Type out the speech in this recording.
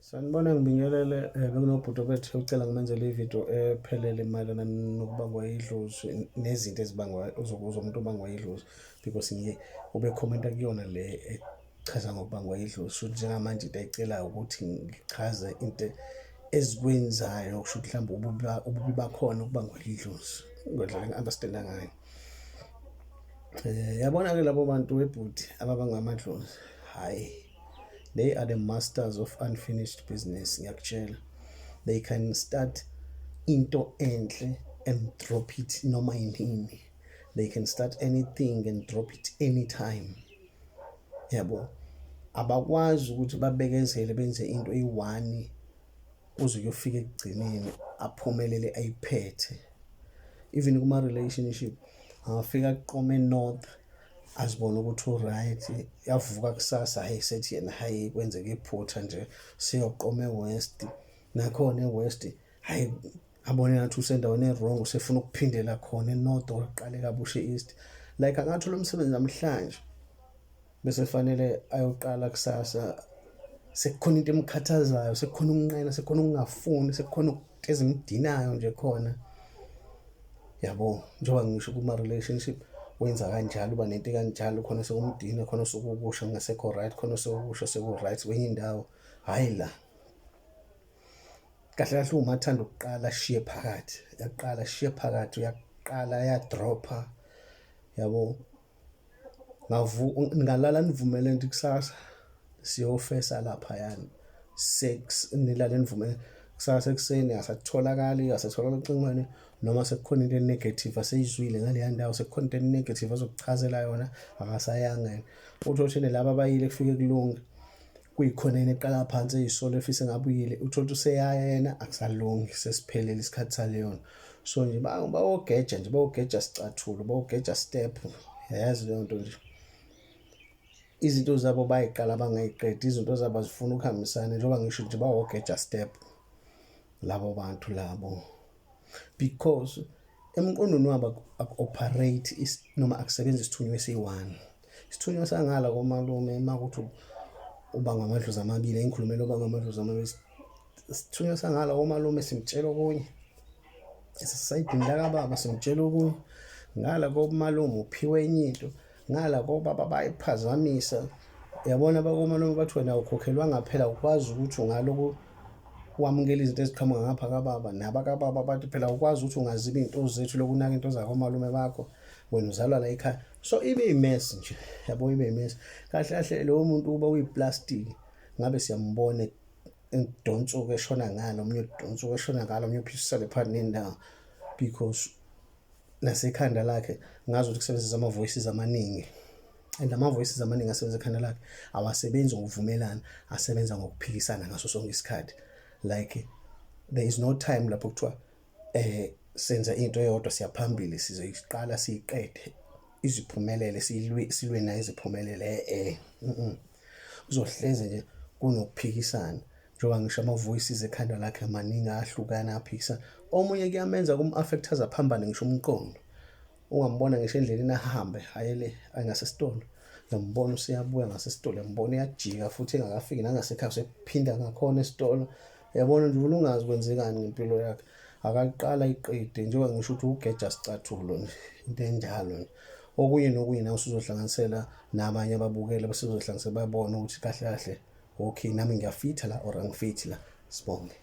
Sanibona, ngibingelele. Bekunobhuti obethe ucela ngimenzele ividiyo ephelele mayelana nokubangwa idlozi nezinto ezibangwa uzokuza umuntu obangwa idlozi, because ngiye ubekhomenta kuyona le echaza ngokubangwa idlozi. Shuthi njengamanje into ayicelayo ukuthi ngichaze into ezikwenzayo, kusho ukuthi mhlawumbe ububi bakhona ukubangwa idlozi ngendlela engi-understand-a ngayo. Yabona-ke labo bantu webhuti ababangwa amadlozi, hhayi, they are the masters of unfinished business. Ngiyakutshela, they can start into enhle and drop it noma yinini. They can start anything and drop it anytime, yabo. Abakwazi ukuthi babekezele benze into eyi-one kuze kuyofika ekugcineni, aphumelele, ayiphethe. Even kuma-relationship, angafika aqome north, azibone ukuthi u-right, yavuka kusasa, hayi, sethi yena, hayi, kwenzeka iphutha nje, seyoqoma e-west. Nakhona e-west, hayi, abone ngathi usendaweni e-wrong, usefuna ukuphindela khona e-north or aqale kabusha e-east. Like angathola umsebenzi namhlanje, bese fanele ayoqala kusasa, sekukhona into emkhathazayo, sekukhona ukunqena, sekukhona ukungafuni, sekukhona ezimdinayo nje khona, yabo. Njengoba ngisho, kuma-relationship wenza kanjalo, uba nento kanjalo khona, sekumdina khona, sekukusha kungasekho right khona, sekukusha seku-right kwenye indawo. Hhayi, la kahle kahle umathanda ukuqala ashiye phakathi, uyaqala ashiye phakathi, uyaqala ayadropha, yabo. Ngalala nivumele nje kusasa siyofesa laphayana sex, nilale nivumele kusasa ekuseni asatholakali, asatholakala ocingweni, noma sekukhona into e-negative aseyizwile ngaleya ndawo, sekukhona into e-negative azokuchazela yona, akasayanga yena. Uthole ukuthi laba abayile kufike kulunge, kuyikhona yena eqala phansi eyisolo efise ngabe uyile, uthole ukuthi useyaya yena, akusalungi, sesiphelele isikhathi saleyona. So nje bawogeja nje, bawogeja sicathulo, bawogeja step, yayazi leyo nto nje. Izinto zabo bayiqala bangayiqedi, izinto zabo azifuni ukuhambisana. Njengoba ngisho nje, bawogeja step labo bantu labo, because emqondweni wabo aku-operate noma akusebenzi isithunywa esiyi-one. Isithunywa sangala komalume, uma kuthi uba ngamadlozi amabili, engikhulumela uba ngamadlozi amabili, isithunywa sangala komalume simtshela okunye, esisayidini lakababa simtshela okunye, ngala komalume uphiwe enye into, ngala kobaba bayiphazamisa. Yabona, bakomalume bathi wena ukhokhelwanga phela, ukwazi ukuthi ungaloku wamukela izinto eziqhamuka ngapha kababa, nabakababa bathi phela ukwazi ukuthi ungaziba iy'nto zethu, lokunaka into zakomalume bakho, wena uzalwa la ekhaya. So ibe i-mess nje, yabo, ibe i-mess. Kahle kahle lowo muntu uba uyiplastiki, ngabe siyambona edonsuka eshona ngalo, omunye udonsuka eshona ngalo, omunye uphisisele phakathi nendawo, because nasekhanda lakhe ngazi ukuthi kusebenzisa ama-voices amaningi, and ama-voices amaningi asebenza ekhanda lakhe awasebenzi ngokuvumelana, asebenza ngokuphikisana ngaso sonke isikhathi. Like there is no time lapho kuthiwa senza into eyodwa, siyaphambili, sizoyiqala siyiqede iziphumelele, silwe, silwe nayo iziphumelele. Kuzohleze nje kunokuphikisana. Njengoba ngisho, ama-voices ekhanda lakhe maningi, ahlukana, aphikisana. Omunye kuyamenza kum-affect aze aphambane ngisho umqondo. Ungambona ngisho endleleni, ahambe ayele ngasesitolo, uyambona useyabuya ngasesitolo, uyambona uyajika futhi engakafiki nangasekhaya, usephinda ngakhona esitolo. Uyabona nje, uvele ungazi kwenzekani ngempilo yakhe. Akaqala iqede. Njengoba ngisho ukuthi ugeja sicathulo nje, into enjalo nje. Okunye nokunye nawe usuzohlanganisela nabanye ababukele, bese uzohlanganisela babone ukuthi kahle kahle, okay, nami ngiyafitha la or angifithi la. Sibonge.